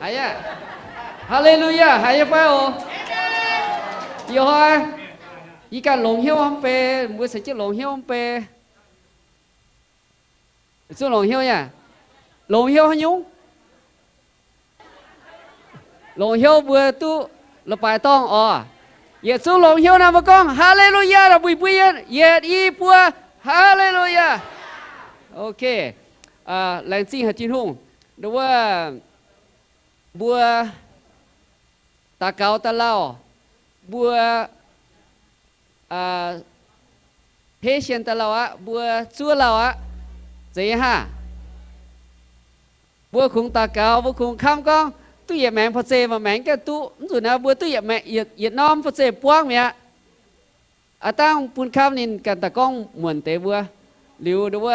Aa, Haleluyaa, haiz nyei fai oc? Ih hnoi yie ganh longx hnyouv mv bei, mbuo caux jienv longx hnyouv mv bei. Zungv longx hnyouv yaac longx hnyouv haaix nyungc? Longx hnyouv mbuo duqv la'baaix dorngh oc. Yietc zungv longx hnyouv nor mbuo gorngv Haleluyaa, mbuo mbuo yietc i buo Haleluyaa. Ok. Laengz zingh haic Tin-Hungh. Nduov, mbuo daux gaux daaih lauh, mbuo patient daaih lauh aqv, mbuo zuov lauh aqv. Zeiz nyei haah? Mbuo kungx daux gaux, mbuo kungx kamv gorngv duqv yietc maengx porv zeiv, maaih maengx gaengh duqv. Mv nzunc naaiv mbuo duqv yietc norm porv zeiv buangv mi'aqv. Aav dangh bun kamv ninh ganh daaih gorngv muonc deix mbuo. Liuz nduov,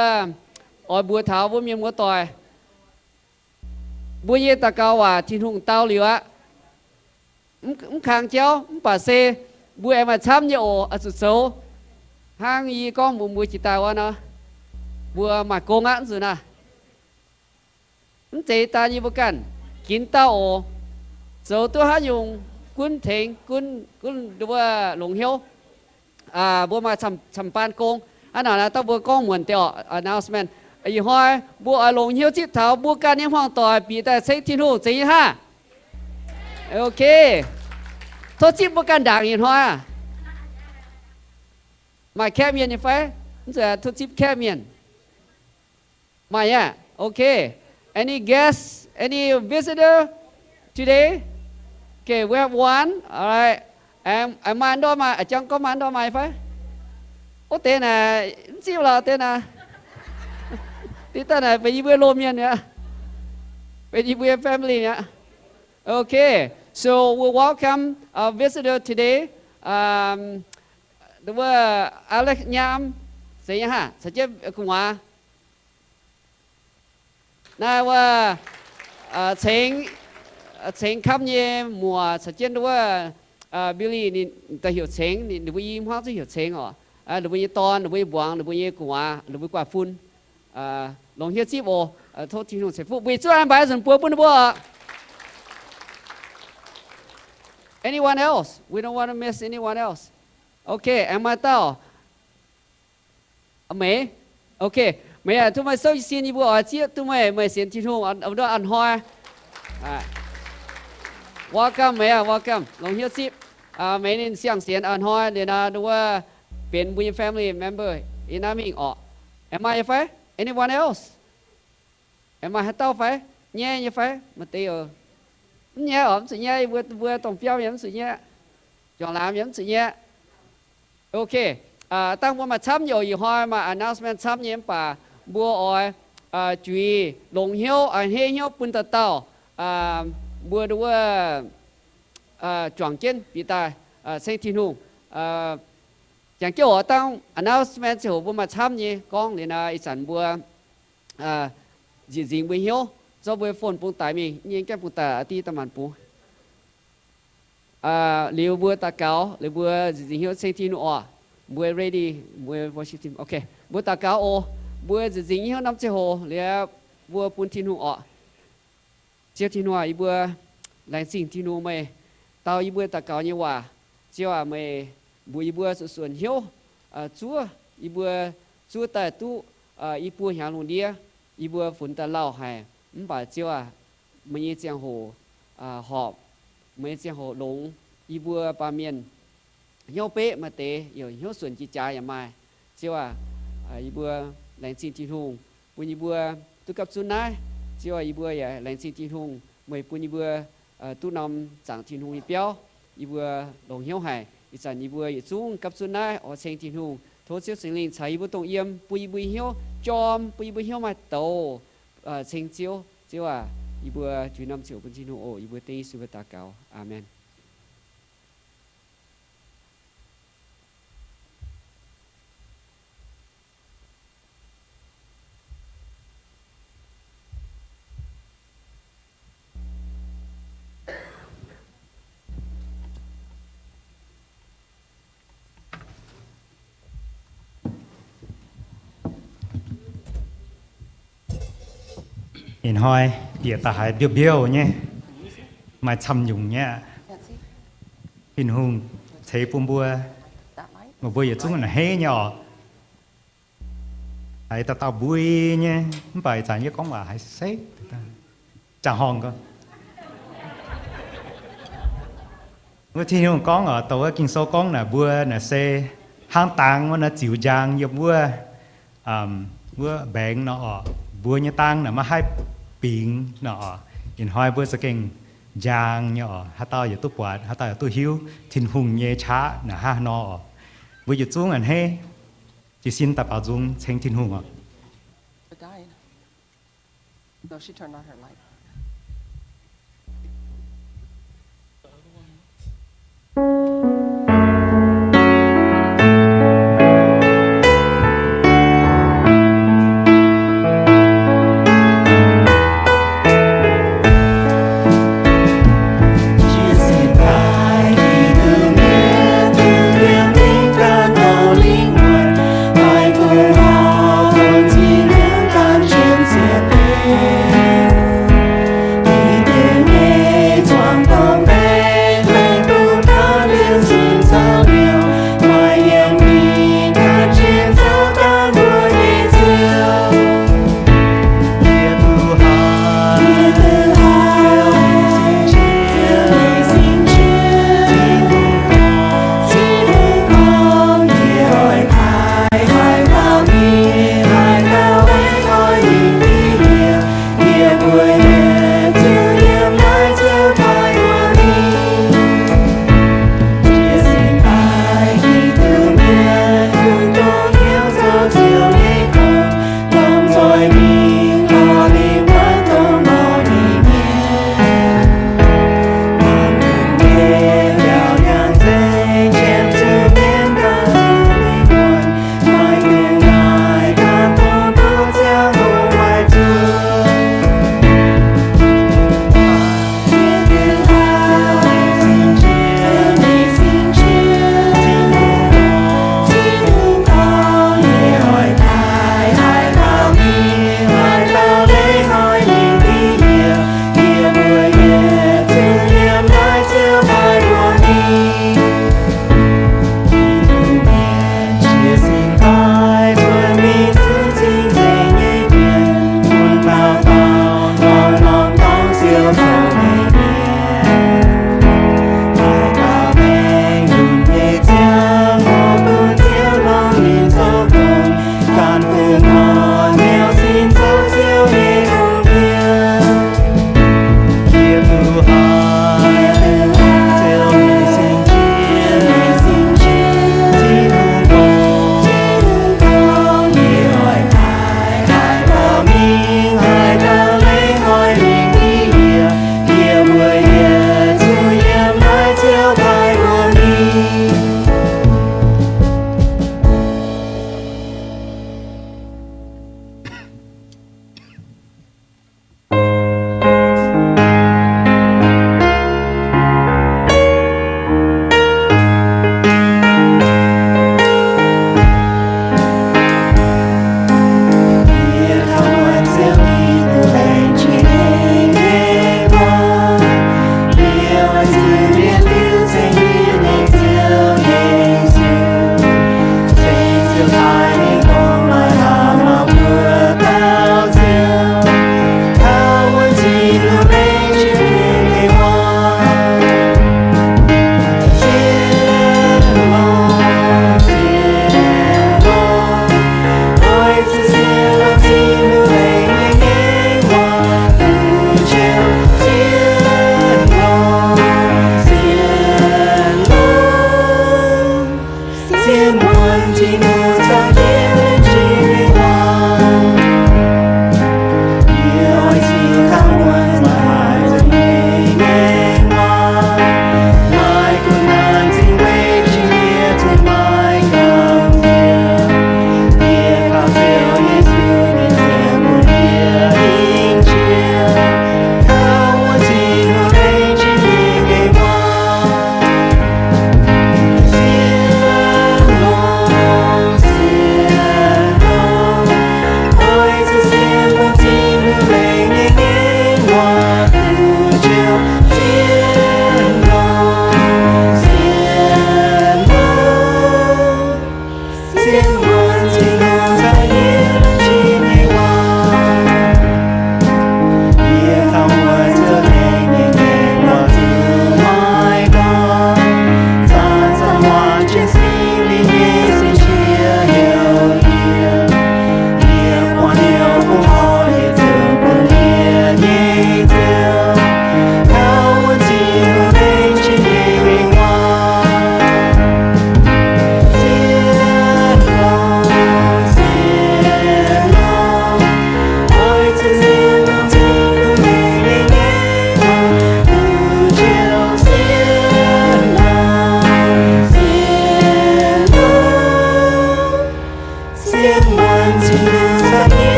oix mbuox taux mbuo mienh muoz-doic, mbuo nyei daux gaux waac Tin-Hungh dau liuz aqv. Mv kang jauv mv baac se mbuo aengx maaih camv nyei oc, oix zuqc zoux hnangv yie gorngv mbuox mbuo jiex daaih wuov nor, mbuo maaih gong aqv nzunc naaiv. Mv zeiz daan yie mbuo ganh, ginx dauh oc. Zoux duqv haaix nyungc gunv tengx, gunv, gunv wuov longx hnyouv. Mbuo maaih camv-camv baan gong. Hnangv naaic naaiv dangh mbuo gorngv muonc deix oc, announcement. Ih hnoi mbuo oix longx hnyouv zipv taux mbuo ganh nyei hmuangv doic bieqc daaih ceng Tin-Hungh, zeiz nyei haah? Ok. Tov zipv mbuo ganh ndaangc ih hnoi aqv. Maaih kaeqv mienh nyei fai? Mv zuqc tov zipv kaeqv mienh. Maaih aqv. Ok. Any guest? Any visitor today? Okay, we have one. All right. Aengx maaih ndorm maaih, jangx gorngv maaih ndorm maaih fai? Wuov deix naaic mv zipv lorqc, deix naaic. Deix daaih naaic benx yie mbuo loz mienh mi'aqv. Benx yie mbuo family mi'aqv. Okay, so we welcome our visitor today. Wuov Alex Nyaam, zeiz nyei haah, caux jienv gu'nguaaz. Naaiv wuov Ceng, Ceng Kamv nyei muoc caux jienv wuov Billy, ninh daaih heuc Ceng, ninh mbuo i hmuangv zungv heuc Ceng oc. Ninh mbuo nyei dorn, ninh mbuo nyei mbuangz, ninh mbuo nyei gu'nguaaz, ninh mbuo guaax fun. Longx hnyouv zipv oc. Tov Tin-Hungh ceix fuqv. Mbuo zuov an mbaix nzunc buoz bun ninh mbuo oc. Anyone else? We don't want to miss anyone else. Okay, aengx maaih dauh. Meih. Okay, meih aac, tov meih souv jiez sin, yie mbuo oix zieqv duqv meih, meih sienx Tin-Hungh nduov a'hnoi. Welcome meih aac, welcome. Longx hnyouv zipv. Meih ninh siang-sienx a'hnoi liuz nor, nduov benx mbuo nyei family member yiem naaiv mingh orqc. Aengx maaih nyei fai? Anyone else? Aengx maaih haaix dauh fai? Nyaiv nyei fai? Maaih deix oc. Mv nyaiv orqc, mv zuqc nyaiv. Mbuo, mbuo dongh biauv mienh mv zuqc nyaiv. Juangc laamz mienh mv zuqc nyaiv. Ok. Dangh mbuo maaih camv nyei oc. Ih hnoi maaih announcement camv nyei mv baac mbuo oix juix longx hnyouv, a'hneiv hnyouv bun dauh dauh mbuo nduov juangc jienv bieqc daaih ceng Tin-Hungh. Jangx jienv oc, dangh announcement ziangh hoc mbuo maaih camv nyei gorngv liuz nor, ih zanc mbuo nzieqc nzingx mbuo hnyouv, zorqv mbuo phone bungx daic mingh, nyei gaengh bungx daic, a'di daaih maanc bungx. Liuz mbuo daux gaux, liuz mbuo nzieqc nzingx hnyouv ceng Tin-Hungh orqc. Mbuo ready, mbuo worship team. Ok, mbuo daux gaux oc. Mbuo nzieqc nzingx hnyouv norm ziangh hoc liuz mbuo bun Tin-Hungh orqc. Ziouv Tin-Hungh aac, yie mbuo laengz zingh Tin-Hungh meih dau yie mbuo daux gaux nyei waac. Ziouv aac, meih mbuox yie mbuo zuqc suonc hnyouv zuov, yie mbuo zuov daaih duqv i buo hnyangx lungh ndiev, yie mbuo funx daaih lauh haic. Mv baac Ziouv aac, meih nyei ziangh hoc horpc, meih nyei ziangh hoc longx, yie mbuo baamh mienh hnyouv beqv maaih deix, yaac hnyouv suonc jiex jaax yaac maaih. Ziouv aac, yie mbuo laengz zingh Tin-Hungh bun yie mbuo duqv gapv zunv naaiv. Ziouv aac, yie mbuo yaac laengz zingh Tin-Hungh, meih bun yie mbuo duqv norm zaangc Tin-Hungh nyei biauv. Yie mbuo longx hnyouv haic. Ih zanc yie mbuo yietc zungv gapv zunv naaiv oix ceng Tin-Hungh. Tov Ziouv Singx Lingh caux yie mbuo dongh yiem, bun yie mbuo hnyouv jorm, bun yie mbuo hnyouv maaih douz ceng Ziouv. Ziouv aac, yie mbuo juix norm ziouc bun Tin-Hungh oc. Yie mbuo dengv Yesu mbuo daux gaux. Aamen. Ih hnoi bieqc daaih haiz mbiouh mbiouh nyei. maaih camv nyungc nyei aqv. Tin-Hungh ceix bun mbuo, meih mbuo yietc zungv a'hneiv nyei oc. Haiz dauh dauh mbui nyei, mv baac ih zanc yie gorngv waac haiz se jangx-horngh gau. Wuov Tin-Hungh gorngv oc, douc wuov Ging-Sou gorngv naaic mbuo naaic se hnangv dang wuov naaiv ziux njang yiem wuov, wuov mbaengx nor oc. Mbuo nyei dang naaic maiv haih bingx nor oc. Ih hnoi mbuo za'gengh njang nyei oc. Haaix dauh yaac duqv buatc, haaix dauh yaac duqv hiuv Tin-Hungh nyei qaqv naaic hnangv haaix nor oc. Mbuo yietc zungv a'hneiv jiez sin daaih baaux nzung ceng Tin-Hungh oc.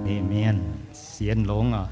Amen. Sienx longx oc.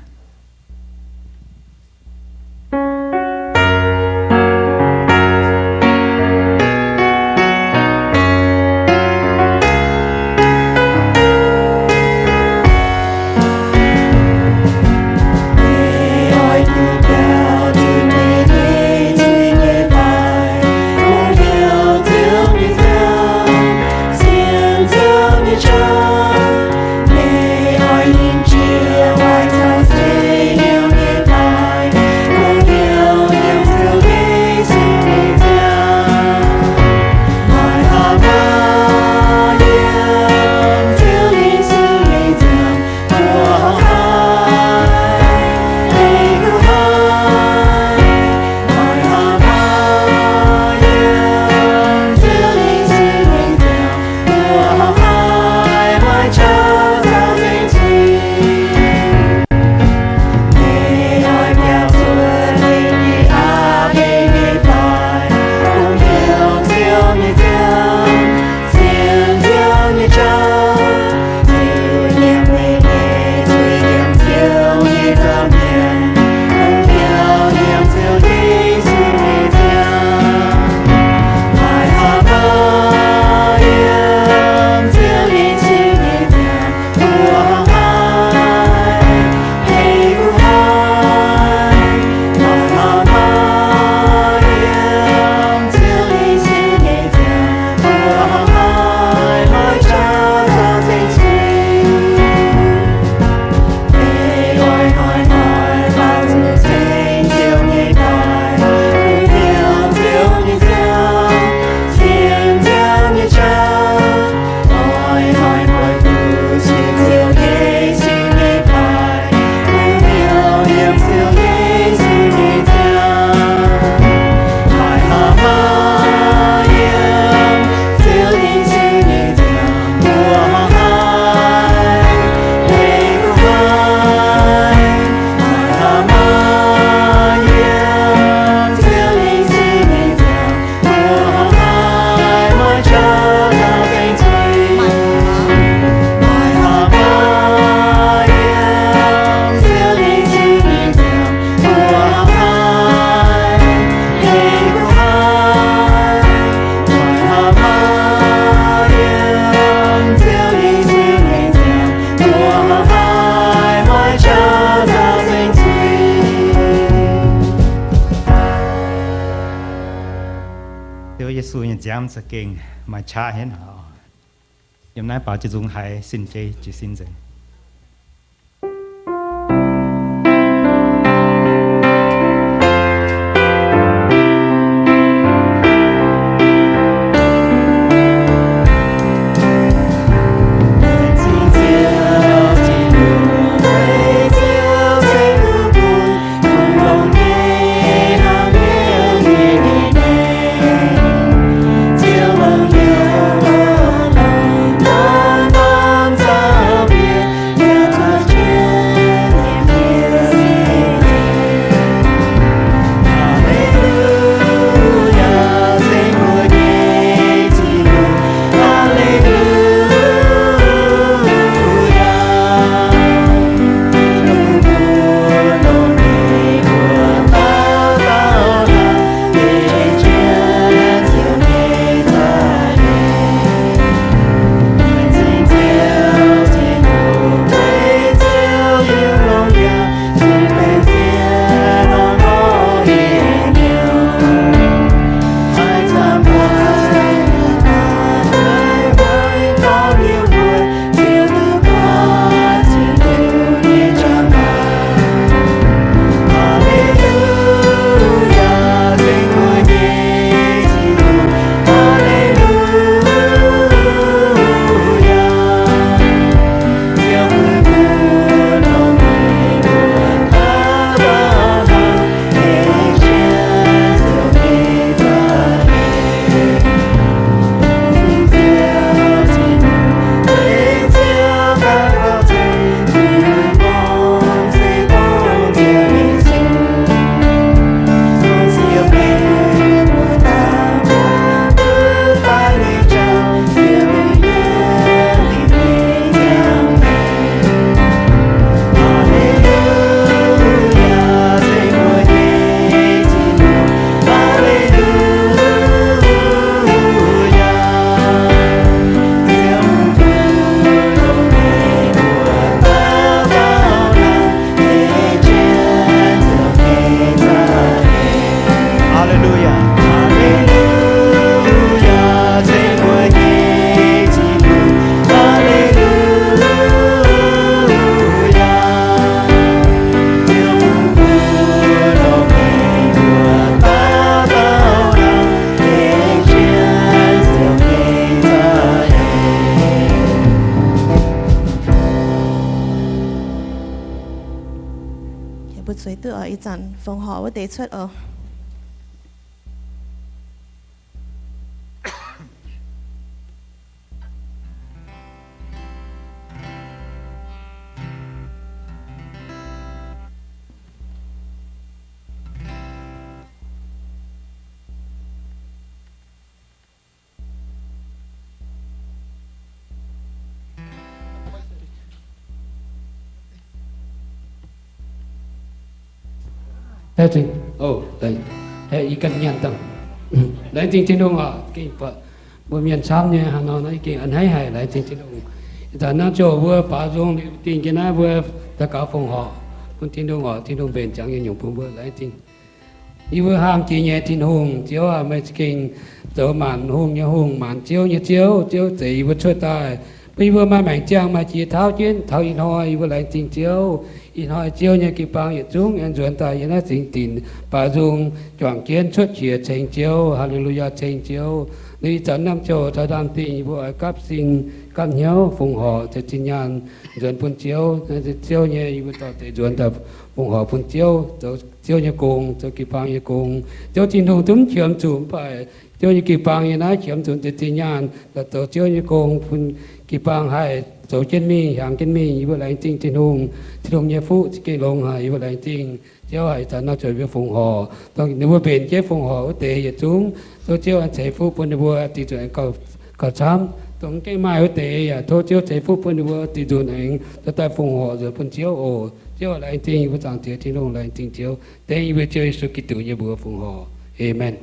Ziouv Yesu nyei nziaamv za'gengh maaih qaqv henv oc. Yiem naaiv baaux jienv nzung haiz sin jei jiez sin nzengc. Zueiz duqv oc, ih zanc fongc horc wuov deix cuotv oc. Laengz zingh, laengz zingh Tin-Hungh oc. Gengh mbuo mienh camv nyei hnangv nor, gengh a'hneiv haic, laengz zingh Tin-Hungh. Ih zanc naaiv ziouc mbuo baaux nzung liuz dingh jienv naaiv mbuo daux gaux fongc horc bun Tin-Hungh oc. Tin-Hungh mbenc ziangx nyei nyungc bun mbuo, laengz zingh. Yie mbuo haamh jiex nyei Tin-Hungh, Ziouv aac, meih za'gengh zoux maanc hungh nyei Hungh, maanc ziouv nyei Ziouv. Ziouv zeix yie mbuo cuotv daaih, bun yie mbuo maaih maengc ziangh maaih jiex tauv jienv taux ih hnoi. Yie mbuo laengz zingh Ziouv. Ih hnoi Ziouv nyei jiu baang yietc zungv aengx nzuonx daaih yiem naaiv zingx dinc baaux nzung, juangc jienv cuotv qiex ceng Ziouv. Haa^le^lu^yaa, ceng Ziouv. Liuz ih zanc naaiv ziouc taux ndaamv-dingh, yie mbuo oix gapv sin gapv hnyouv fongc horc, zeix zinh nyaanh nzuonx bun Ziouv. Naaiv se Ziouv nyei, yie mbuo dorh deix nzuonx daaih fongc horc bun Ziouv, zoux Ziouv nyei gong, zoux jiu baang nyei gong. Ziouv Tin-Hungh zungv qiemx zuqc mv baac Ziouv nyei jiu baang nyei naaiv qiemx zuqc zeix zinh nyaanh daaih zoux Ziouv nyei gong bun jiu baang haih zoux jienv mingh, hiaangx jienv mingh. Yie mbuo laengz zingh Tin-Hungh. Tin-Hungh nyei fuqv za'gengh longx haic. Yie mbuo laengz zingh Ziouv haic. Ih zanc naaiv zueiz mbuo fongc horc, dongh ninh mbuo mbenc jienv fongc horc wuov deix yietc zungv, tov Ziouv ceix fuqv bun ninh mbuo dingc zuqc aengx gauh camv. Dongh mv gaengh maaih wuov deix yaac tov Ziouv ceix fuqv bun ninh mbuo dingc zuqc aengx dorh daaih fongc horc nzuonx bun Ziouv oc. Ziouv laengz zingh, yie mbuo Zaangc Diex Tin-Hungh, laengz zingh Ziouv. Dengv yie mbuo Ziouv Yesu Giduc nyei mbuox fongc horc. Aamen.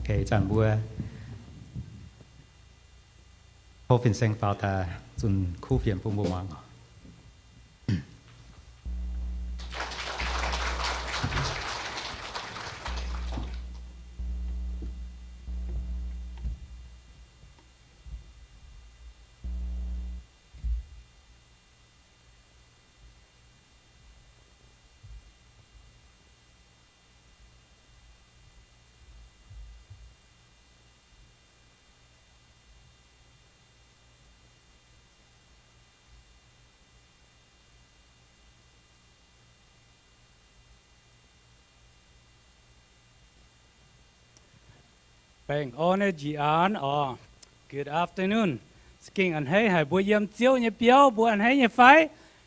Ih zanc mbuo tov fin-saeng faaux daaih zunh kuv fienx bun mbuo muangx. Baengh orn nyei njiec aanx oc. Good afternoon. Za'gengh a'hneiv haic mbuo yiem Ziouv nyei biauv, mbuo a'hneiv nyei fai?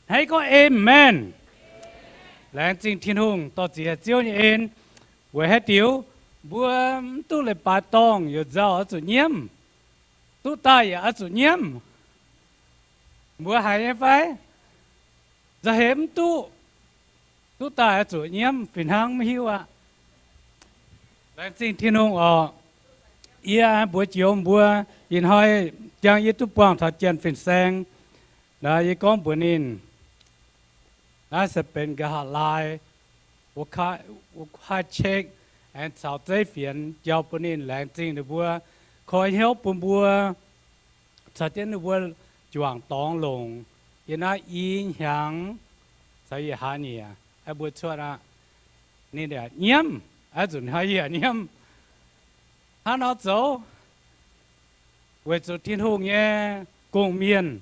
A'hneiv gorngv amen. Laengz zingh Tin-Hungh dorh ziec haic Ziouv nyei en. Weic haaix diuc? Mbuo mv duqv leiz-baaix dorngh, yaac nzauh oix zuqc nyiemv, duqv daaih yaac oix zuqc nyiemv. Mbuo haiz nyei fai? Nzauh heix mv duqv, duqv daaih oix zuqc nyiemv, fih hnangv mv hiuv aqv. Laengz zingh Tin-Hungh oc. Yie mbuox joux mbuo, ih hnoi jangx yie duqv buangh taux janx fin-saeng, naaiv yie gorngv mbuox ninh, naaiv se benx nqa'haav laai, wuov kaaiv cek aengx caux zeiv fienx jauv bun ninh. Laengz zingh ninh mbuo koi hnyouv bun mbuo caux jienv ninh mbuo juangc dorngx longc yiem naaiv i hnyangx caux i hlaax-nyieqc. Mbuo cuotv aqv. Ninh yaac nyiemv, oix zuqc hnoi yaac nyiemv. Hnangv nor zoux, weic zuqc Tin-Hungh nyei gong-mienh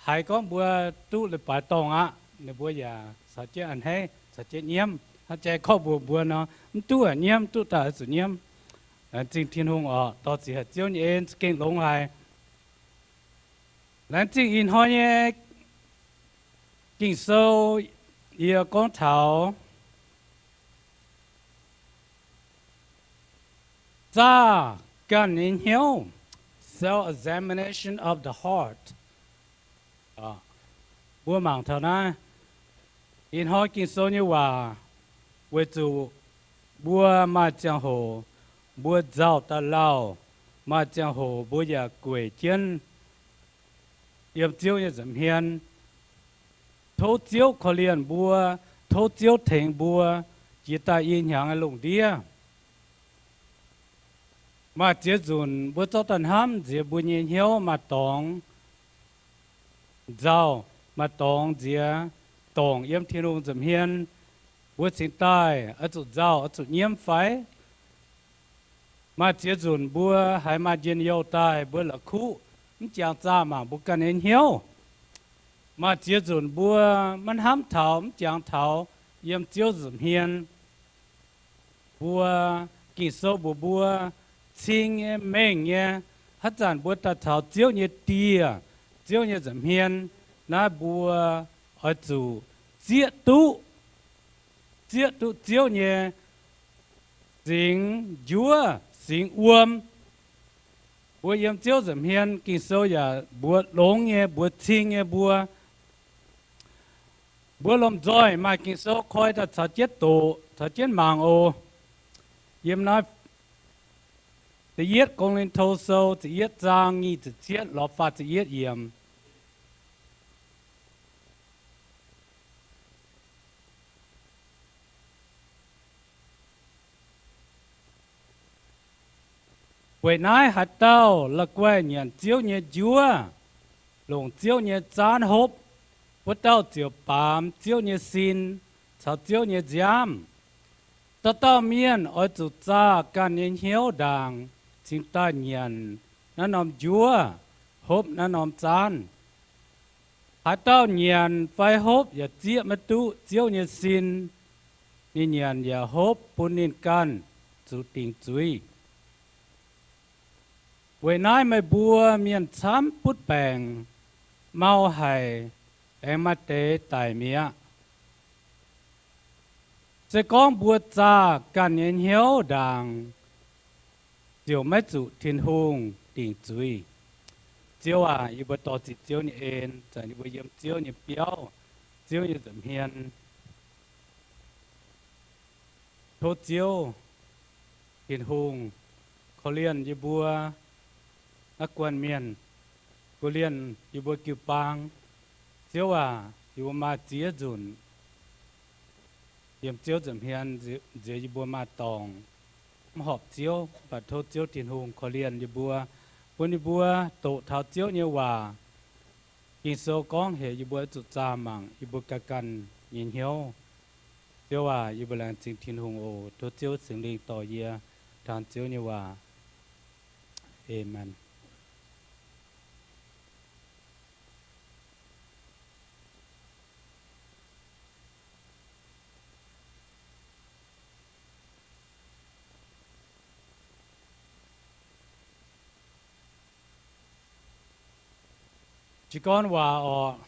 haiz gorngv mbuo duqv leiz-baaix dorngh aqv, ninh mbuo yaac caux jienv a'hneiv, caux jienv nyiemv. Hnangv jai gorngv mbuox mbuo nor, mv duqv yaac nyiemv, duqv daaih oix zuqc nyiemv. Laengz zingh Tin-Hungh oc, dorh ziec haic Ziouv nyei en za'gengh longx haic. Laengz zingh ih hnoi nyei Ging-Sou yie gorngv taux zaah ganh nyei hnyouv, self-examination of the heart. Mbuo mangc taux naaiv, ih hnoi Ging-Sou nyei waac, weic zuqc mbuo maaih ziangh hoc mbuo nzauh daaih lauh, maaih ziangh hoc mbuo yaac gueic jienv yiem Ziouv nyei nza'hmien. Tov Ziouv korv-lienh mbuo, tov Ziouv tengx mbuo jiex daaih i hnyangx nyei lungh ndiev. Maaih ziex nzunc mbuo zorqv daaih hnamv nziex mbuo nyei hnyouv maaih dorngx nzauh, maaih dorngx nziex dorngc yiem Tin-Hungh nza'hmien, mbuo cingx daaih oix zuqc nzauh, oix zuqc nyiemv fai? Maaih ziex nzunc mbuo haiz maaih njien-youh daaih mbuo la'kuqv, mv jangx zaah mangc mbuo ganh nyei hnyouv. Maaih ziex nzunc mbuo maiv hnamv taux, mv jangx taux yiem Ziouv nza'hmien. Mbuo, Ging-Sou mbuox mbuo, cing nyei, mengh nyei, haaix zanc mbuo daaih taux Ziouv nyei dieh, Ziouv nyei nza'hmien, naaiv mbuo oix zuqc zieqv duqv, zieqv duqv Ziouv nyei singx njuov singx wuom. Mbuo yiem Ziouv nza'hmien, Ging-Sou yaac mbuox longx nyei, mbuox cing nyei mbuo. Mbuo lomh nzoih maaih Ging-Sou koi daaih caux jienv doqc, caux jienv mangc oc. Yiem naaiv Da'yietv Ko^lin^to Sou ziepc yietv zaang nyic ziepc cietv lorz faah ziepc yietv yiemc. Weic naaiv haaix dauh la'guaih nyanc Ziouv nyei njuov, longc Ziouv nyei zaanv hopv, wuov dauh ziouc baamz Ziouv nyei sin caux Ziouv nyei nziaamv. Dauh dauh mienh oix zuqc zaah ganh nyei hnyouv ndaangc cingx daaih nyanc naaiv norm njuov, hopv naaiv norm zaanv. Haaix dauh nyanc fai hopv yaac zieqv maiv duqv Ziouv nyei sin, ninh nyanc yaac hopv bun ninh ganh zuqc dingc zuiz. Weic naaiv meih mbuo mienh camv butv baengc, mau haic, aengx maaih deix daic mi'aqv. Se gorngv mbuo zaah ganh nyei hnyouv ndaangc, ziouc maiv zuqc Tin-Hungh dingc zuiz. Ziouv aac, yie mbuo dorh ziec Ziouv nyei en, zanc yie mbuo yiem Ziouv nyei biauv, Ziouv nyei nza'hmien. Tov Ziouv Tin-Hungh korv-lienh yie mbuo naaiv guanh mienh, korv-lienh yie mbuo jiu-baang. Ziouv aac, yie mbuo maaih ziex nzunc yiem Ziouv nza'hmien nziex yie mbuo maaih dorngc mv horpc Ziouv, mv baac tov Ziouv Tin-Hungh korv-lienh yie mbuo, bun yie mbuo doqc taux Ziouv nyei waac. Ging-Sou gorngv heuc yie mbuo oix zuqc zaah mangc yie mbuo ganh ganh nyei hnyouv. Ziouv aac, yie mbuo laengz zingh Tin-Hungh oc. Tov Ziouv Singx Lingh dorh yie taux Ziouv nyei waac. Aamen. Jiez gorn waac orqc,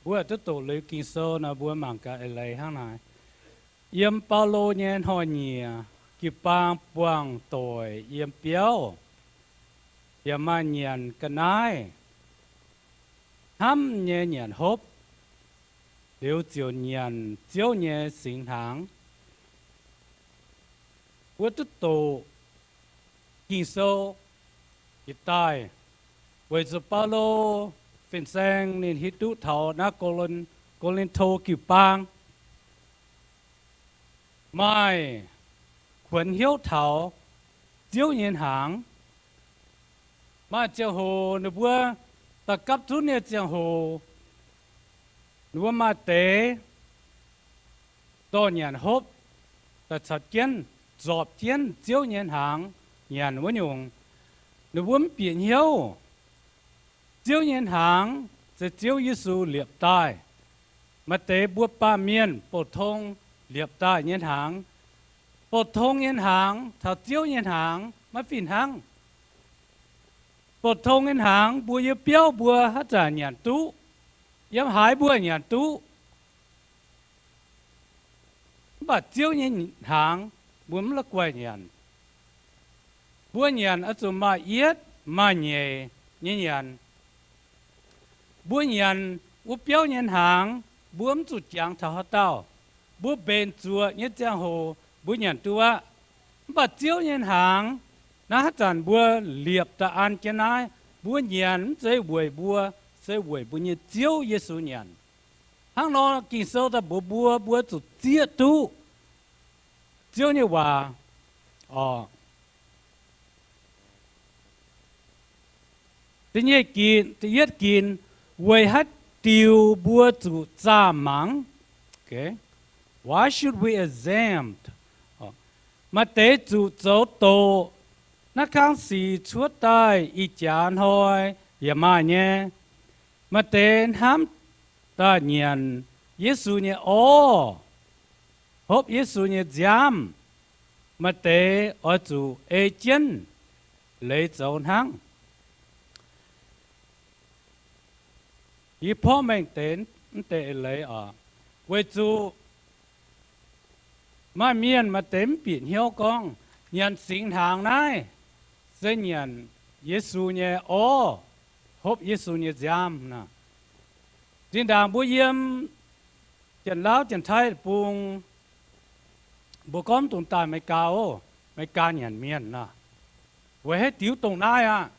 mbuo duqv doqc liuz Ging-Sou nor, mbuo mangc gaax eix leiz hnangv naaic. Yiem Baulo nyei hnoi-nyieqc, jiu-baang buangh doic yiem biauv, yaac maaih nyanc ga'naaiv, hnamv nyei nyanc hopv, liuz ziouc nyanc Ziouv nyei singx hnaangx. Mbuo duqv doqc Ging-Sou jiex daaih, weic zuqc Baulo fin-saeng ninh hiuv duqv taux naaiv Ko^lin, Ko^lin^to jiu-baang maaih kuonx hnyouv taux Ziouv nyei hnaangx. Maaih ziangh hoc ninh mbuo daaih gapv zunv nyei ziangh hoc, ninh mbuo maaih deix dorh nyanc hopv daaih caux jienv, zorpc jienv Ziouv nyei hnaangx nyanc wuov nyungc, ninh mbuo mv bieqc hnyouv. Ziouv nyei hnaangx se Ziouv Yesu liepc daaih. Maaih deix mbuo baamh mienh bouc tong liepc daaih nyei hnaangx. Bouc tong nyei hnaangx taux Ziouv nyei hnaangx maiv fih hnangv. Bouc tong nyei hnaangx mbuo yiem biauv mbuo haaix zanc nyanc duqv, yiem haaix mbuo nyanc duqv. Mv baac Ziouv nyei hnaangx mbuo mv la'guaih nyanc. Mbuo nyanc oix zuqc maaih yietv maaih nyeic nyei nyanc. Mbuo nyanc wuov biauv nyei hnaangx, mbuo mv zuqc jangx taux haaix dauh. Mbuo mbenc zuoqc nyei ziangh hoc mbuo nyanc duqv aqv. Mv baac Ziouv nyei hnaangx, naaiv haaix zanc mbuo liepc daaih an jienv naaiv, mbuo nyanc mv zeiz weic mbuo, se weic mbuo nyei Ziouv Yesu nyanc. Hnangv nor Ging-Sou daaih mbuox mbuo, mbuo zuqc zieqv duqv Ziouv nyei waac orqc. Da'nyeic ginc, da'yietv ginc, weic haaix diuc mbuo zuqc zaah mangc? Why should we exempt? Maaih deix zuqc zoux doqc. Naaiv kangv sic cuotv daaih ih jaax hnoi yaac maaih nyei. Maaih deix hnamv daaih nyanc Yesu nyei orv, hopv Yesu nyei nziaamv. Maaih deix oix zuqc ei jienv leiz zoux hnangv. Yie porv mengh deix mv deix eix leiz oc, weic zuqc maaih mienh maaih deix mv bieqc hnyouv gorngv nyanc singx hnaangx naaiv se nyanc Yesu nyei orv, hopv Yesu nyei nziaamv nor. Zinh ndaangc mbuo yiem Janx-Lauv Janx-Taiv bung, mbuo gorngv mv dungx daaih Meigaa oc, Meigaa nyanc mienh nor. Weic haaix diuc dongh naaiv aqv?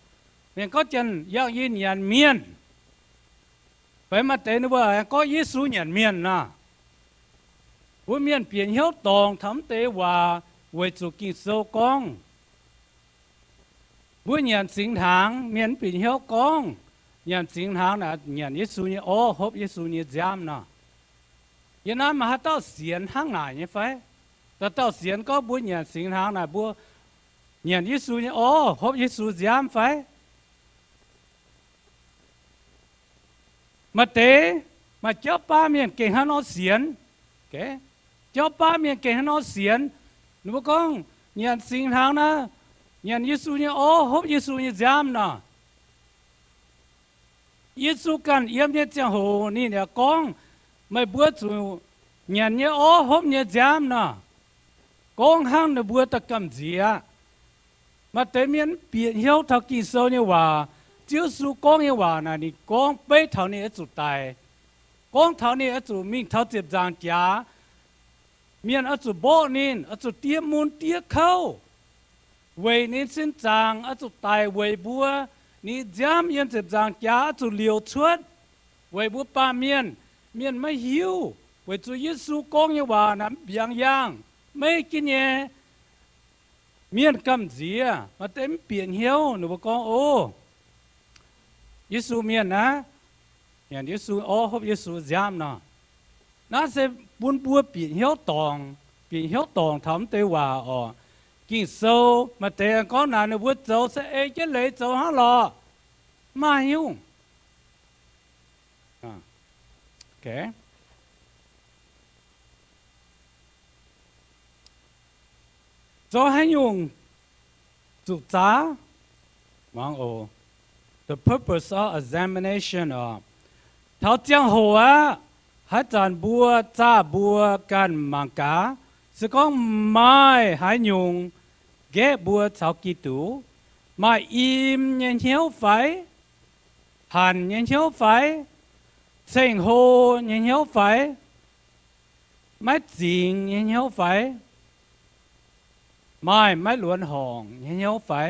Mienh gorngv Janx-Yangh Yinh nyanc mienh. Fai maaih deix ninh mbuo aengx gorngv Yesu nyanc mienh nor. Mbuo mienh bieqc hnyouv dorngc taux mv deix waac weic zuqc Ging-Sou gorngv mbuo nyanc singx hnaangx, mienh mv bieqc hnyouv gorngv nyanc singx hnaangx naaic nyanc Yesu nyei orv, hopv Yesu nyei nziaamv nor. Yiem naaiv maaih haaix dauh sienx hnangv naaic nyei fai? Dauh dauh sienx gorngv mbuo nyanc singx hnaangx naaic mbuo nyanc Yesu nyei orv, hopv Yesu nziaamv fai? Maaih deix, maaih jauv baav mienh gengh hnangv nor sienx. Jauv baav mienh gengh hnangv nor sienx. Ninh mbuo gorngv nyanc singx hnaangx naaic, nyanc Yesu nyei orv, hopv Yesu nyei nziaamv nor. Yesu ganh yiem nyei ziangh hoc ninh yaac gorngv, meih mbuo zuqc nyanc nyei orv, hopv nyei nziaamv nor. Gorngv hnangv ninh mbuo daaih gamh nziex aqv. Maaih deix mienh mv bieqc hnyouv taux Ging-Sou nyei waac. Ziouv Yesu gorngv nyei waac naaic ninh gorngv beiv taux ninh oix zuqc daic, gorngv taux ninh oix zuqc mingh taux ziepc nzaangc jaax, mienh oix zuqc mborqv ninh, oix zuqc diev mun diev kouv. weic ninh sin zaangc oix zuqc daic weic mbuo, ninh nziaamv yiem ziepc nzaangc jaax oix zuqc liouc cuotv weic mbuo baamh mienh. Mienh maiv hiuv, weic zuqc Yesu gorngv nyei waac naaic mv mbiaangx yaangh, maiv jienv nyei. Mienh gamh nziex, maaih deix mv bieqc hnyouv, ninh mbuo gorngv, O, Yesu mienh naaiv, nyanc Yesu orv, hopv Yesu nziaamv nor. Naaiv se bun mbuo bieqc hnyouv dorngc, bieqc hnyouv dorngc taux mv deix waac oc. Ging-Sou maaih deix gorngv naaic ninh mbuo zoux se ei jienv leiz zoux hnangv lorqc, maaih nyungc zoux haaix nyungc zuqc zaav? Muangx oc. The purpose of examination oc. Taux ziangh hoc aqv, haaix zanc mbuo zaah mbuo ganh mangc gaax, se gorngv maaih haaix nyungc nqaeqv mbuo caux Giduc, maaih im nyei hnyouv fai, hanc nyei hnyouv fai, ceng-hlo nyei hnyouv fai, maiv zingx nyei hnyouv fai, maaih maiv luonx horngc nyei hnyouv fai.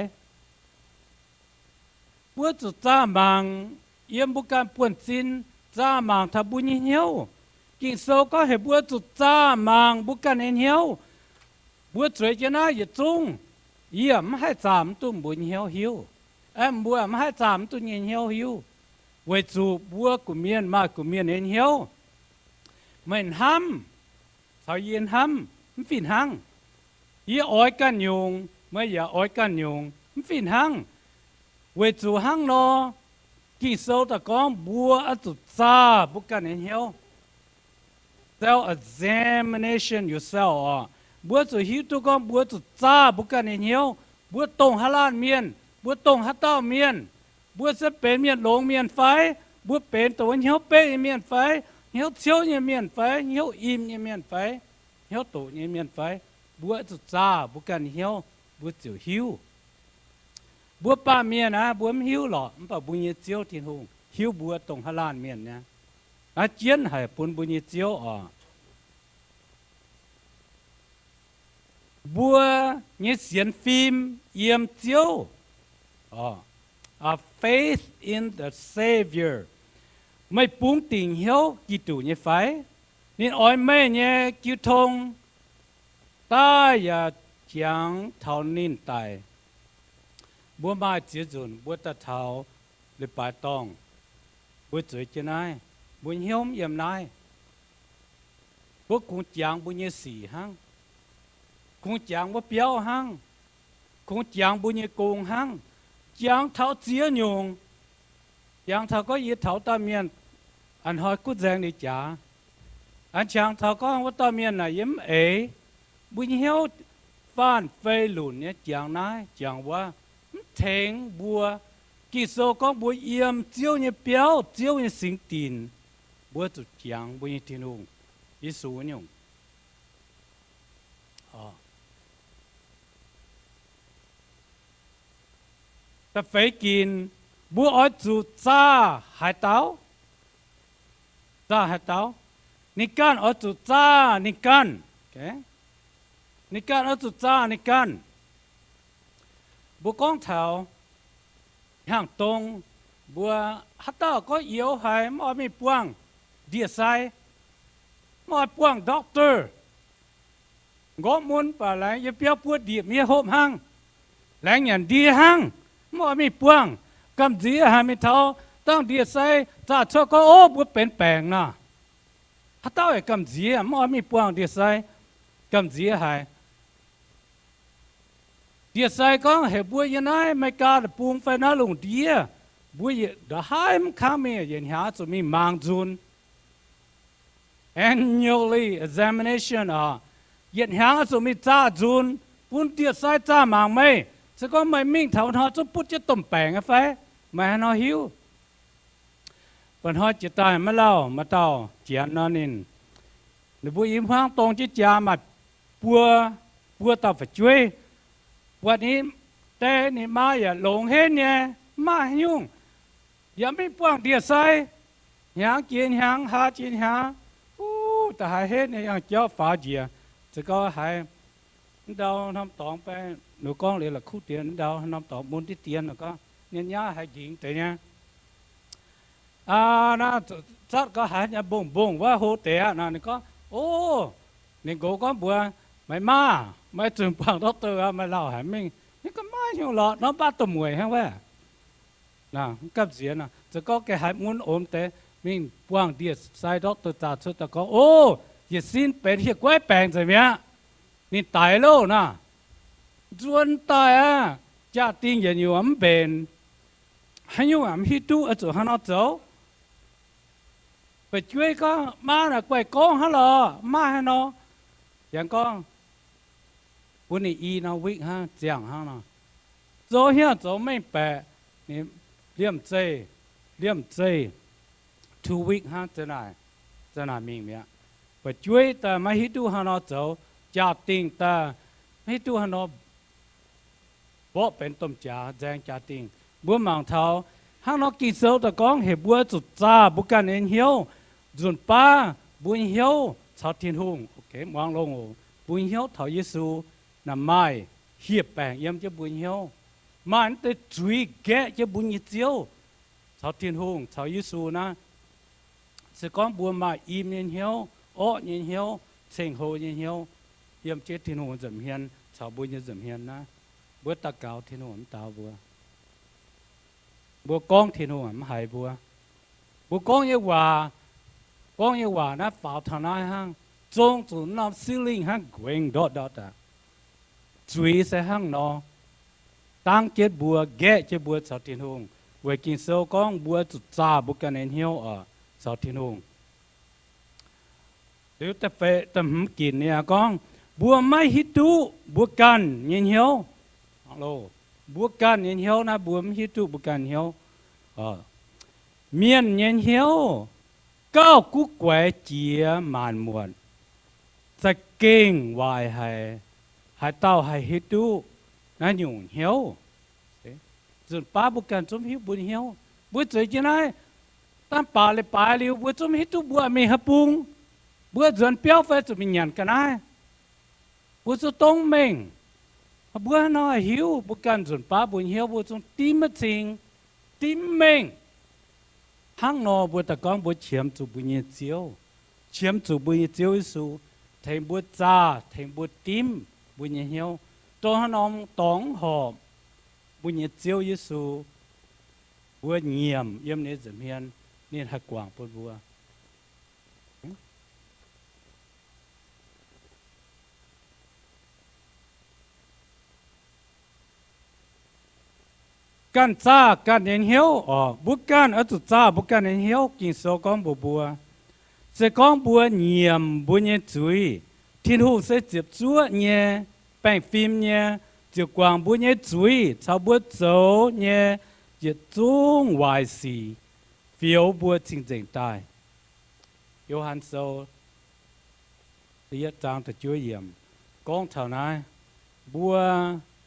Mbuo zuqc zaah mangc yiem mbuo ganh buonv-sin, zaah mangc taux mbuo nyei hnyouv. Ging-Sou gorngv heuc mbuo zuqc zaah mangc mbuo ganh nyei hnyouv. Mbuo zueiz jienv naaiv yietc zungv, yie mv haih zaah mv duqv mbuo nyei hnyouv hiuv. Aeqv, mbuo mv haih zaah mv duqv nyei hnyouv hiuv, weic zuqc mbuo gunv mienh maaih gunv mienh nyei hnyouv. Meih hnamv caux yie hnamv mv fih hnangv. Yie oix ganh nyungc, meih yaac oix ganh nyungc mv fih hnangv. Weic zuqc hnangv nor, Ging-Sou daaih gorngv mbuo oix zuqc zaah mbuo ganh nyei hnyouv. Self-examination yourself oc. Mbuo zuqc hiuv duqv gorngv mbuo zuqc zaah mbuo ganh nyei hnyouv. Mbuo dongh haaix laanh mienh? Mbuo dongh haaix dauh mienh? Mbuo se benx mienh longx mienh fai? Mbuo benx dongh wuov hnyouv beiv nyei mienh fai? Hnyouv ciouv nyei mienh fai? Hnyouv im nyei mienh fai? Hnyouv doqc nyei mienh fai? Mbuo zuqc zaah mbuo ganh nyei hnyouv, mbuo ziouc hiuv. Mbuo baamh mienh aqv, mbuo mv hiuv lorqc, mv baac mbuo nyei Ziouv Tin-Hungh hiuv mbuo dongh haaix laanh mienh nyei. Naaiv jienv haic bun mbuo nyei Ziouv oc. Mbuo nyei sienx fim yiem Ziouv, faith in the Savior. Meih bungx dingc hnyouv Giduc nyei fai? Ninh oix meih nyei jiu tong daaih yaac jangx taux ninh daic. Mbuo maaih ziex nzunc mbuo daaih taux leiz-baaix dorngh, mbuo zueiz jienv naaiv, mbuo hnyouv mv yiem naaiv. Mbuo kungx jangx mbuo nyei sic hnangv, kungx jangx wuov biauv hnangv, kungx jangx mbuo nyei gong hnangv, jangx taux ziex nyungc. Jangx taux gorngv yie taux dauh mienh a'hnoi guv nzaeng liuz jaax, an jangx taux gorngv wuov dauh mienh naaic yie mv eix. Mbuo nyei hnyouv faanh fei lunc nyei jangx naaiv jangx wuov, mv tengx mbuo. Ging-Sou gorngv mbuo yiem Ziouv nyei biauv, Ziouv nyei singx dinc, mbuo zuqc jangx mbuo nyei Tin-Hungh, Yesu nyungc. Da'feix ginc, mbuo oix zuqc zaah haaix dauh? Zaah haaix dauh? Ninh ganh oix zuqc zaah ninh ganh. Ninh ganh oix zuqc zaah ninh ganh. Mbuo gorngv taux hnyangx-dong, mbuo haaix dauh gorngv youz haic mv oix mingh buangh ndie-sai, mv oix buangh doctor. Nqorngv mun baac laengz yiem biauv buov ndie-miev hopv hnangv, laengz nyanc ndie hnangv, mv oix mingh buangh. Gamh nziex haic mingh taux dangh ndie-sai zaah cuotv gorngv, Ov, mbuo benx baengc nor. Haaix dauh yaac gamh nziex mv oix mingh buangh ndie-sai, gamh nziex haic. Ndie-sai gorngv, Heuc mbuo yiem naaiv Meigaa deic-bung fai naaiv lungh ndiev, mbuo yietc nda'haav mv kangv mingh, yietc hnyangx zuqc mingh mangc nzunc. Annually examination oc. Yietc hnyangx oix zuqc mingh zaah nzunc, bun ndie-sai zaah mangc meih. Se gorngv meih mingh taux hnoi zungv butv jienv domh baengc aqv fai? Meih haaix nor hiuv? Mba'hnoi jiex daaih maiv lauh maaih dauh Janx nor, ninh, ninh mbuo i hmuangv dong jienv jaa maaih buo, buo dauh fu'jueiv. Buatc ninh die ninh maa yaac longx henv nyei, mv maaih haaix nyungc, yaac mv mingh buangh ndie-sai. Hnyangx jiex hnyangx, hlaax jiex hlaax, uv, da'haaix henv nyei yangh jauv faaux njiec. Se gorngv haiz mv ndau norm dorngx baeng Ninh gorngv liuz la'kuqv dien ndau, haaix norm dorngx mun diqv dien, ninh gorngv, nyei nyaav haiz nqingx deix nyei. Naaiv zatv gau haiz nyei mbong-mbong wuov hlo deix aqv nor. Ninh gorngv, o, ninh nqox gorngv mbuox, meih maah, meih zuqc buangh doctor aqv, meih lauh haic mingh. Ninh gorngv, maiv hiuv lorqc, norm baav duqv mueic hnangv wuov. Gapv nziex nor, zoux gorngv gengh haiz mun omx deix, mingh buangh ndie-sai doctor zaah cuotv daaih gorngv, o, yietc sin benx hieh guaiv baengc nzengc mi'aqv. Ninh daix loh nor, nzuonx daaih aqv, jaa-dingh yietc nyungc mv mbenc. Haaix nyungc mv hiuv duqv oix zuqc haaix nor zoux. Fu'jueiv gorngv, maa naaic guaih gorngv hnangv lorqc, maiv maaih haaix nor. Yangh gorngv, bun ninh i norm week hnangv, ziangh hnangv nor. Zoux hnyouv zoux mengh baeqc, liemh zeih, liemh zeih two week hnangv, za'naaic mingh mi'aqv. Fu'jueiv daaih maiv hiuv duqv haaix nor zoux, jaa-dingh daaih maiv hiuv duqv haaix nor mborqv benx domh jaax nzaeng jaa-dingh. Mbuo mangc taux hnangv nor Ging-Sou daaih gorngv heuc mbuo zuqc zaah mbuo ganh nyei hnyouv, nzunc baav mbuo nyei hnyouv caux Tin-Hungh. Muangx longx oc. Mbuo nyei hnyouv taux Yesu naaic maaih hieh baengc yiem jienv mbuo nyei hnyouv, maaih naaiv deix zuiz gaeqv jienv mbuo nyei Ziouv caux Tin-Hungh, caux Yesu naaiv. Se gorngv mbuo maaih im nyei hnyouv, orqv nyei hnyouv, ceng-hlo nyei hnyouv yiem jienv Tin-Hungh nza'hmien caux mbuo nyei nza'hmien naaiv, mbuo daux gaux Tin-Hungh mv daux mbuo. Mbuo gorngv Tin-Hungh mv haiz mbuo. Mbuo gorngv nyei waac, gorngv nyei waac naaiv faaux taux naaiv hnangv, zong zuqc norm ceiling hnangv, nquengx ndortv ndortv aqv. Zuiz se hnangv nor dangv jienv mbuo, nqaeqv jienv mbuo caux Tin-Hungh. Weic Ging-Sou gorngv mbuo zuqc zaah mbuo ganh nyei hnyouv oc caux Tin-Hungh. Liuz da'feix da'hmz ginc ninh gorngv, mbuo maiv hiuv duqv mbuo ganh nyei hnyouv. Mbuo ganh nyei hnyouv naaiv mbuo mv hiuv duqv mbuo ganh hnyouv. Mienh nyei hnyouv gauh guv guaix jiex maanc muotc, za'gengh waaic haic. Haaix dauh haih hiuv duqv naaiv nyungc hnyouv? Nzunc baav mbuo ganh zungv hiuv mbuo nyei hnyouv. Mbuo zueiz jienv naaiv dangh baac leiz-baaix liuz, mbuo zungv hiuv duqv mbuo mingh haaix bung, mbuo nzuonx biauv fai zuqc mingh nyanc ga'naaiv. Mbuo zungv dongh mengh, mbuo hnangv nor hiuv mbuo ganh nzunc baav mbuo nyei hnyouv, mbuo zungv dimv maiv cing, dimv mengh. Hnangv nor mbuo daaih gorngv mbuo qiemx zuqc mbuo nyei Ziouv, qiemx zuqc mbuo nyei Ziouv Yesu tengx mbuo zaah, tengx mbuo dimv mbuo nyei hnyouv. Dongh haaix norm dorngx mv horpc, mbuo nyei Ziouv Yesu, mbuo nyiemc yiem ninh nza'hmien, ninh haih guangc bun mbuo. Ganh zaah ganh nyei hnyouv oc. Mbuo ganh oix zuqc zaah mbuo ganh nyei hnyouv. Ging-Sou gorngv mbuox mbuo, se gorngv mbuo nyiemc mbuo nyei zuiz, Tin-Hungh se ziepc zuoqv nyei, baengh fim nyei, ziouc guangc mbuo nyei zuiz caux mbuo zoux nyei yietc zungv waaic sic, fioux mbuo cing-nzengc daaih. Yo^han Sou yietv zaang da'juov yiemc gorngv taux naaiv, mbuo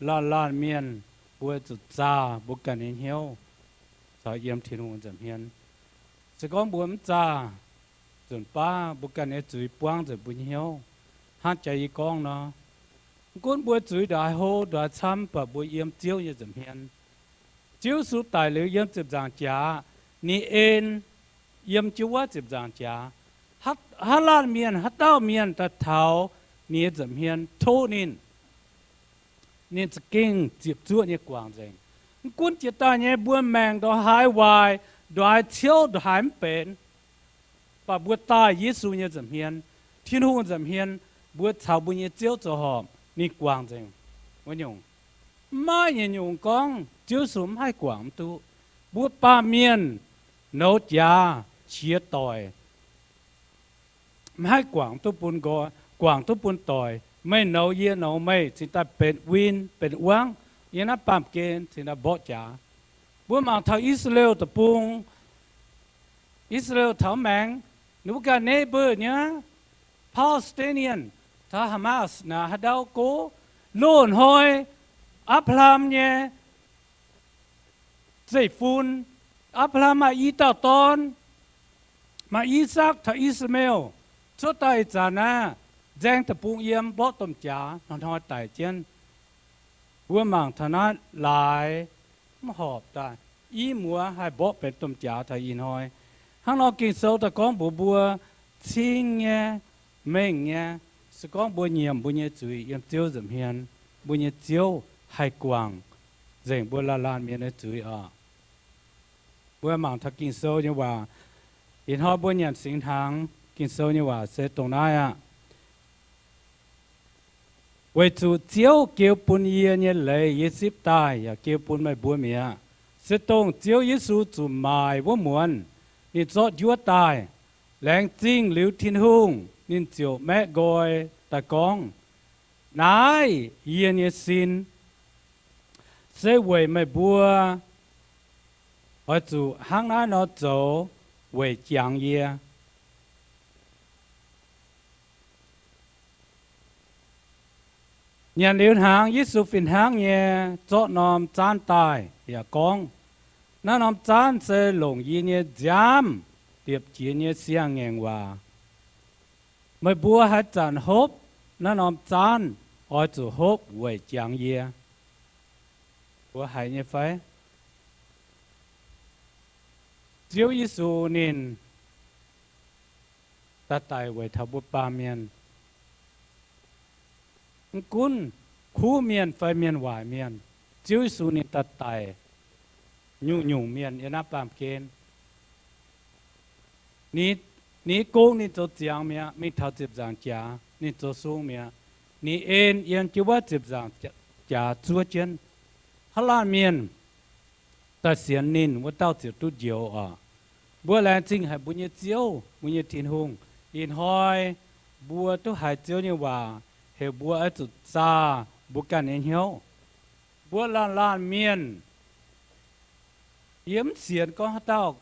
laanh laanh mienh mbuo zuqc zaah mbuo ganh nyei hnyouv caux yiem Tin-Hungh nza'hmien. Se gorngv mbuo mv zaah, nzunc baav mbuo ganh nyei zuiz buangv nzengc mbuo nyei hnyouv. Hnangv jaax yie gorngv nor, mv gunv mbuo zuiz ndongc haaix hlo ndongc haaix camv, mv baac mbuo yiem Ziouv nyei nza'hmien. Ziouv Yesu daic liuz yiem ziepc nzaangc jaax, ninh en yiem jienv wuov ziepc nzaangc jaax. Haaix laanh mienh, haaix dauh mienh daaih taux ninh nyei nza'hmien tov ninh, ninh za'gengh ziepc zuoqv nyei guangc nzengc. Mv gunv jiex daaih nyei mbuo maengc ndongc haaix waaic, ndongc haaix ciouv, ndongc haaix mv benx, mv baac mbuo daaih Yesu nyei nza'hmien, Tin-Hungh nza'hmien, mbuo caux mbuo nyei Ziouv zoux horpc, ninh guangc nzengc. Wuov nyungc, mv maaih nyungc-nyungc gorngv Ziouv Yesu mv haih guangc mv duqv. Mbuo baamh mienh nouz jaax qiex doic, mv haih guangc duqv bun nqoi, guangc duqv bun doic. Meih nouz yie, nouz meih, cingx daaih benx win benx wangv. Yiem naaiv baamh gen cingx daaih mborqv jaax. Mbuo mangc taux I^saa^laa^en Deic-Bung, I^saa^laa^en taux maengx, ninh mbuo ganh neighbor nyei, Palestinian taux Hamas naaic haaix ndau go, loz-hnoi Apc^laa^ham nyei zeiv-fun, Apc^laa^ham maaih i dauh dorn, maaih I^sakc taux I^saa^laa^en. Cuotv daaih ih zanc naaiv, nzaeng deic-bung yiem, mborqv domh jaax, hnoi-hnoi daic jienv. Mbuo mangc taux naaiv laaix mv horpc daaih, i muoz haih mborqv benx domh jaax taux ih hnoi. Hnangv nor Ging-Sou daaih gorngv mbuox mbuo, cing nyei, mengh nyei, se gorngv mbuo nyiemc mbuo nyei zuiz yiem Ziouv nza'hmien, mbuo nyei Ziouv haih guangc nzengc mbuo laanh laanh mienh nyei zuiz oc. Mbuo mangc taux Ging-Sou nyei waac. Ih hnoi mbuo nyanc singx hnaangx Ging-Sou nyei waac se dongh naaiv aqv. Weic zuqc Ziouv geu bun yie nyei leiz yie zipv daaih yaac geu bun meih mbuo mi'aqv. Se dongh Ziouv Yesu zuqc maaic wuov muonz ninh zorqv njuov daaih. Laengz zingh liuz Tin-Hungh, ninh ziouc maeqv nqoi daaih gorngv, naaiv yie nyei sin, se weic meih mbuo oix zuqc hnangv naaiv nor zoux weic jangx yie. Nyanc liuz hnaangx, Yesu fih hnangv nyei zorqv norm zaanv daaih yaac gorngv, naaiv norm zaanv se longc yie nyei nziaamv liepc jiez nyei siang-ngaengc waac. Meih mbuo haaix zanc hopv naaiv norm zaanv, oix zuqc hopv weic jangx yie. Mbuo haiz nyei fai? Ziouv Yesu ninh daaih daic weic taux mbuo baamh mienh. Mv gunv kuv mienh fai mienh waaic mienh, Ziouv Yesu ninh daaih daic nyungc-nyungc mienh yiem naaiv baamh gen. Ninh, ninh gong ninh zoux ziangx mi'aqv, mingh taux ziepc nzaangc jaax ninh zoux sung mi'aqv. Ninh en yiem jienv wuov ziepc nzaangc jaax zuov jienv. Haaix laanh mienh daaih sienx ninh, wuov dauh ziouc duqv njoux oc. Mbuo laengz zingh haic mbuo nyei Ziouv, mbuo nyei Tin-Hungh. Ih hnoi mbuo duqv haiz Ziouv nyei waac, heuc mbuo oix zuqc zaah mbuo ganh nyei hnyouv. Mbuo laanh laanh mienh, yie mv sienx gorngv haaix dauh,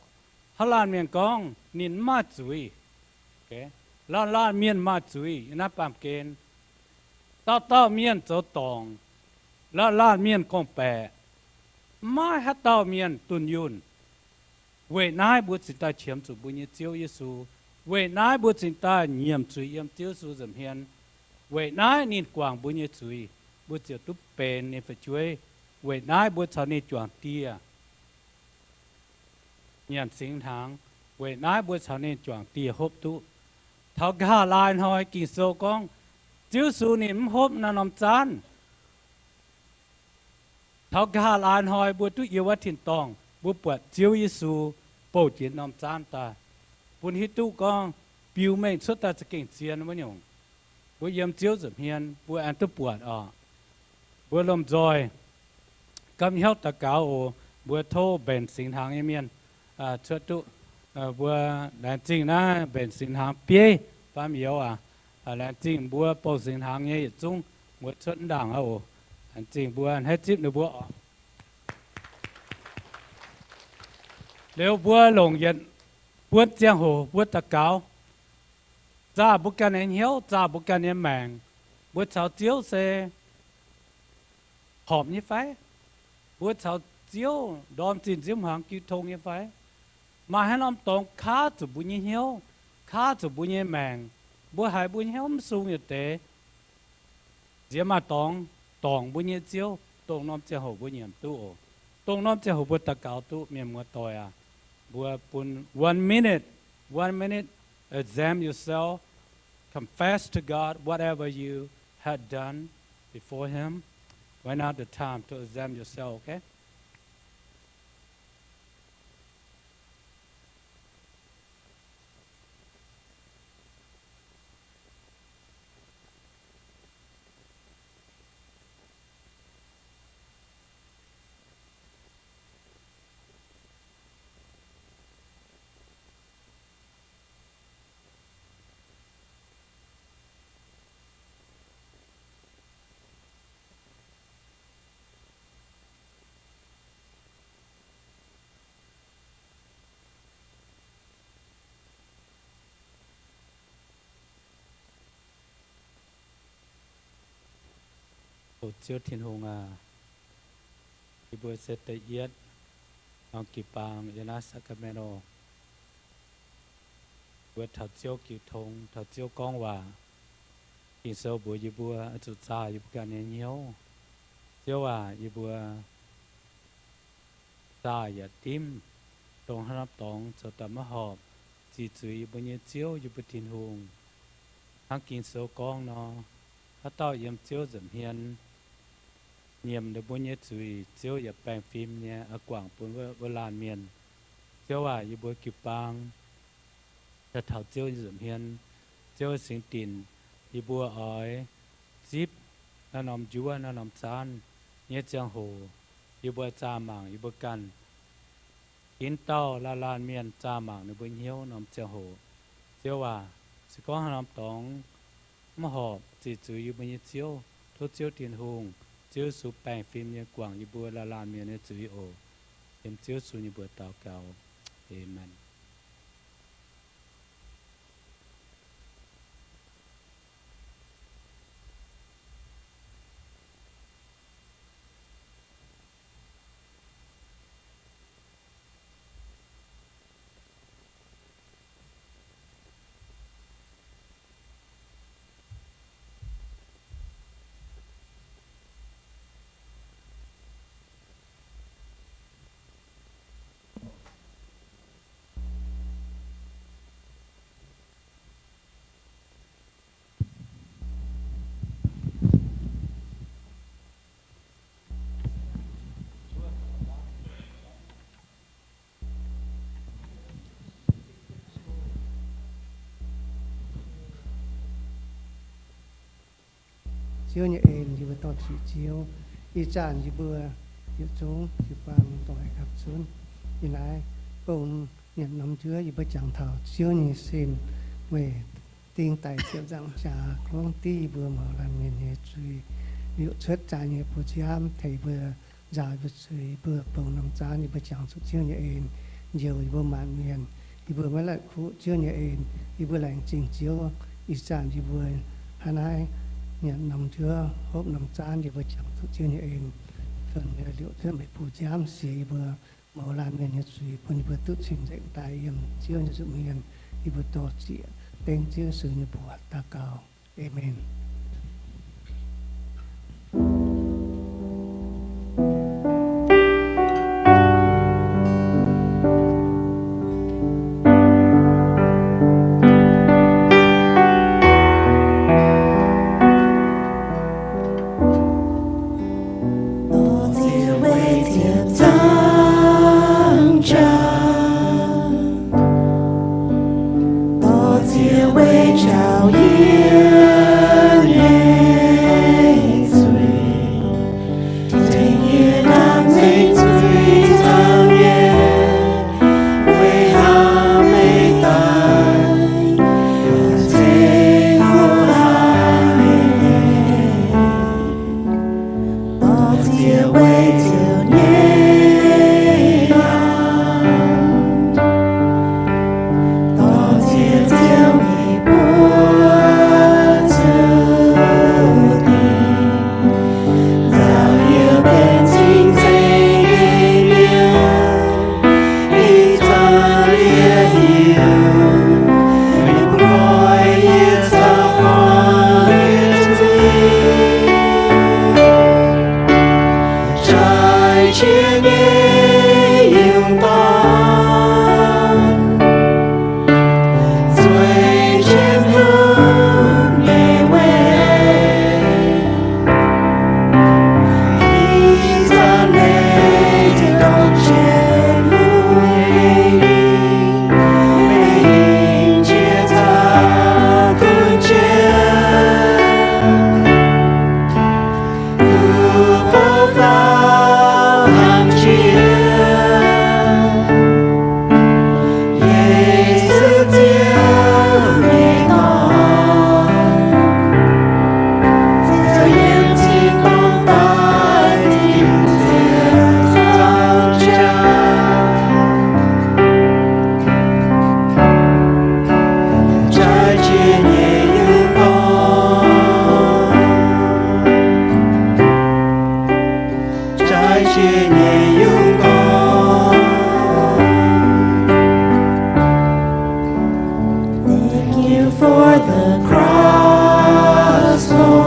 haaix laanh mienh gorngv ninh mv maaih zuiz. Laanh laanh mienh maaih zuiz yiem naaiv baamh gen. Dauh dauh mienh zoux dorngc, laanh laanh mienh gorngv-baeqc, mv maaih haaix dauh mienh dunh yunh. Weic naaiv mbuo cingx daaih qiemx zuqc mbuo nyei Ziouv Yesu. Weic naaiv mbuo cingx daaih nyiemc zuiz yiem Ziouv Yesu nza'hmien. Weic naaiv ninh guangc mbuo nyei zuiz, mbuo ziouc duqv benx ninh fu'jueiv. Weic naaiv mbuo caux ninh juangc dieh nyanc singx hnaangx. Weic naaiv mbuo caux ninh juangc dieh hopv duqv. Taux nqa'haav laai hnoi Ging-Sou gorngv, Ziouv Yesu ninh mv hopv naaiv norm zaanv. Taux nqa'haav laai hnoi mbuo duqv yiem wuov tin-dorngh, mbuo buatc Ziouv Yesu bouh jiex norm zaanv daaih, bun hiuv duqv gorngv biux mengh cuotv daaih za'gengh zien wuov nyungc. Mbuo yiem Ziouv nza'hmien mbuo aengx duqv buatc oc. Mbuo lomh nzoih gapv hnyouv daux gaux oc. Mbuo tov mbenc singx hnaangx nyei mienh cuotv duqv. Mbuo laengz zingh naaiv mbenc singx hnaangx bieiv faam youz aac. Laengz zingh mbuo bouh singx hnaangx nyei yietc zungv, mbuo cuotv ndaangc aqv oc. Laengz zingh mbuo a'hneiv zipv ninh mbuo oc. Liuz mbuo longc yietc buonv ziangh hoc mbuo daux gaux, zaah mbuo ganh nyei hnyouv, zaah mbuo ganh nyei maengc. Mbuo caux Ziouv se horpc nyei fai? Mbuo caux Ziouv ndorm zinh nziouv hmuangx jiu tong nyei fai? Maaih haaix norm dorngx kaav zuqc mbuo nyei hnyouv, kaav zuqc mbuo nyei maengc, mbuo haiz mbuo nyei hnyouv mv sung yietc deix, nziex maaih dorngx dorngc mbuo nyei Ziouv, dongh norm ziangh hoc mbuo nyiemc duqv oc. Dongh norm ziangh hoc mbuo daux gaux duqv. Mienh muoz-doic aac, mbuo bun one minute, one minute, examine yourself, confess to God whatever you had done before Him. Right now the time to examine yourself, okay? O Ziouv Tin-Hungh aac, yie mbuo se da'yietv norm jiu-baang yiem naaiv Sacramento. Mbuo taux Ziouv jiu tong, taux Ziouv gorngv waac. Ging-Sou mbuox yie mbuo oix zuqc zaah yie mbuo ganh nyei hnyouv, Ziouv aac, yie mbuo zaah yaac dimv, dongh haaix norm dorngx zoux daaih maiv horpc, ziqc zuiz yie mbuo nyei Ziouv, yie mbuo Tin-Hungh. Hnangv Ging-Sou gorngv nor, haaix dauh yiem Ziouv nza'hmien nyiemc ninh mbuo nyei zuiz, Ziouv yaac baengh fim nyei oix guangc bun wuov laanh mienh. Ziouv aac, yie mbuo jiu-baang daaih taux Ziouv nyei nza'hmien, Ziouv singx dinc, yie mbuo oix zipv naaiv norm njuov naaiv norm zaanv nyei ziangh hoc, yie mbuo zaah mangc yie mbuo ganh. Ginv dauh laanh laanh mienh zaah mangc ninh mbuo hnyouv norm ziangh hoc. Ziouv aac, se gorngv haaix norm dorngx maiv horpc, ziqc zuiz yie mbuo nyei Ziouv, tov Ziouv Tin-Hungh, Ziouv Yesu baengh fim nyei guangc yie mbuo laanh laanh mienh nyei zuiz oc. Yiem Ziouv Yesu nyei mbuox daux gaux. Aamen. Ziouv nyei en, yie mbuo dor-ziec Ziouv. Ih zanc yie mbuo yietc zungv jiu-baang dongh haih gapv zunv yiem naaiv gong nyanc norm njuov, yie mbuo jangx taux Ziouv nyei sin weic ding daic ziepc nzaangc jaax gorngv div yie mbuo mouz laanh mienh nyei zuiz, liuc cuotv zaaix nyei buoz-nziaamv tengx yie mbuo nzaaux yie mbuo zuiz, yie mbuo bungx norm zaanv, yie mbuo jangx zuqc Ziouv nyei en, njoux yie mbuo maanc mienh. Yie mbuo maiv latc kuqv Ziouv nyei en, yie mbuo laengz zingh Ziouv. Ih zanc yie mbuo hnangv naaiv nyanc norm njuov, hopv norm zaanv, yie mbuo jangx zuqc Ziouv nyei en, liuc cuotv meih buoz-nziaamv siex yie mbuo mouz laanh mienh nyei zuiz, bun yie mbuo duqv cing-nzengc daaih yiem Ziouv nyei nza'hmien. Yie mbuo dor-ziec dengv Ziouv Yesu nyei mbuox daux gaux. Aamen. Thank you for the cross, Lord.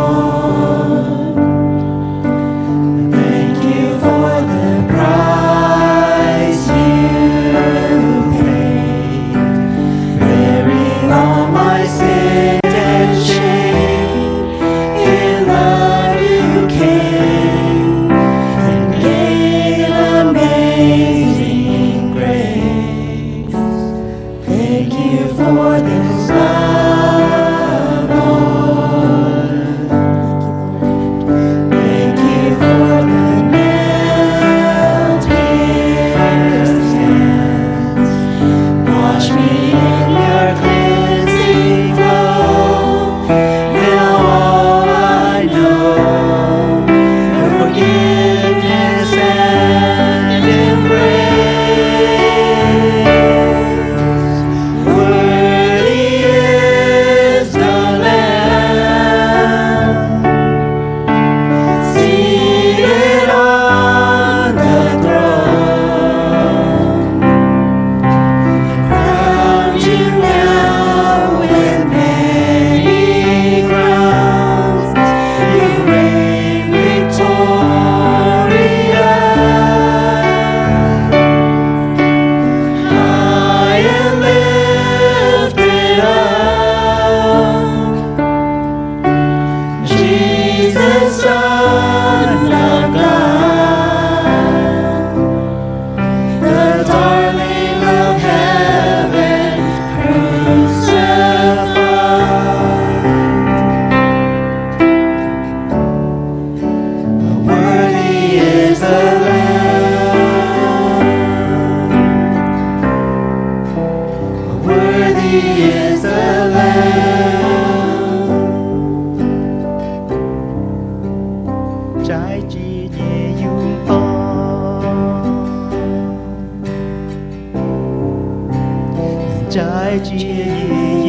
jiex yie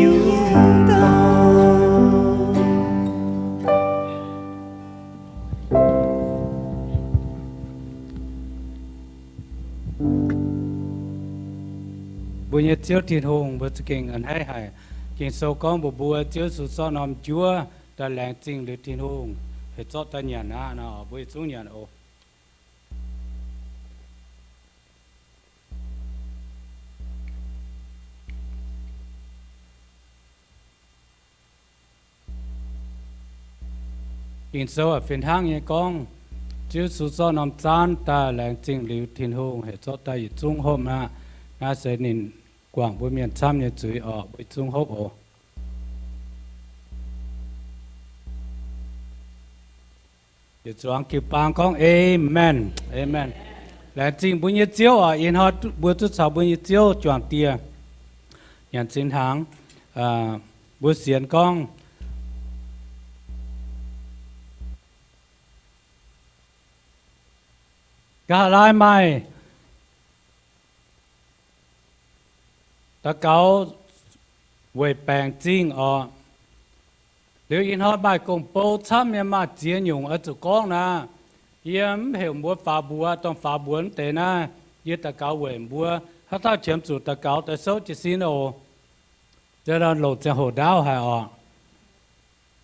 yungz dauh. Mbuo nyei Ziouv Tin-Hungh, mbuo za'gengh a'hneiv haic. Ging-Sou gorngv mbuox mbuo, Ziouv Yesu zorqv norm njuov daaih laengz zingh liuz Tin-Hungh, heuc zorqv daaih nyanc aqv nor, mbuo yietc zungv nyanc oc. Ging-Sou aac fih hnangv nyei gorngv, Ziouv Yesu zorqv norm zaanv daaih laengz zingh liuz Tin-Hungh, heuc zorqv daaih yietc zungv hopv aqv. Naaiv se ninh guangc mbuo mienh camv nyei zuiz oc. Mbuo yietc zungv hopv oc. Yietc zuangx jiu-baang gorngv, Aamen. Aamen. Laengz zingh mbuo nyei Ziouv oc. Ih hnoi mbuo duqv caux mbuo nyei Ziouv juangc dieh nyanc zinh hnaangx. Mbuo sienx gorngv, nqa'haav laai maaih daux gaux weic baengc zingh oc. Liuz ih hnoi maaih gong-bou camv nyei, maaih ziex nyungc oix zuqc gorngv naaic. Yie mv heuc mbuo faaux mbuox, dongh faaux mbuox mv deix naaiv, yie daux gaux weic mbuo. Haaix dauh qiemx zuqc daux gaux daaih souv jiez sin oc. Za'gengh longc ziangh hoc ndaauv haic oc.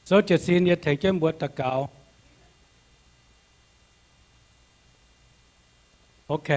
Souv jiez sin yie tengx jienv mbuo daux gaux. Ok.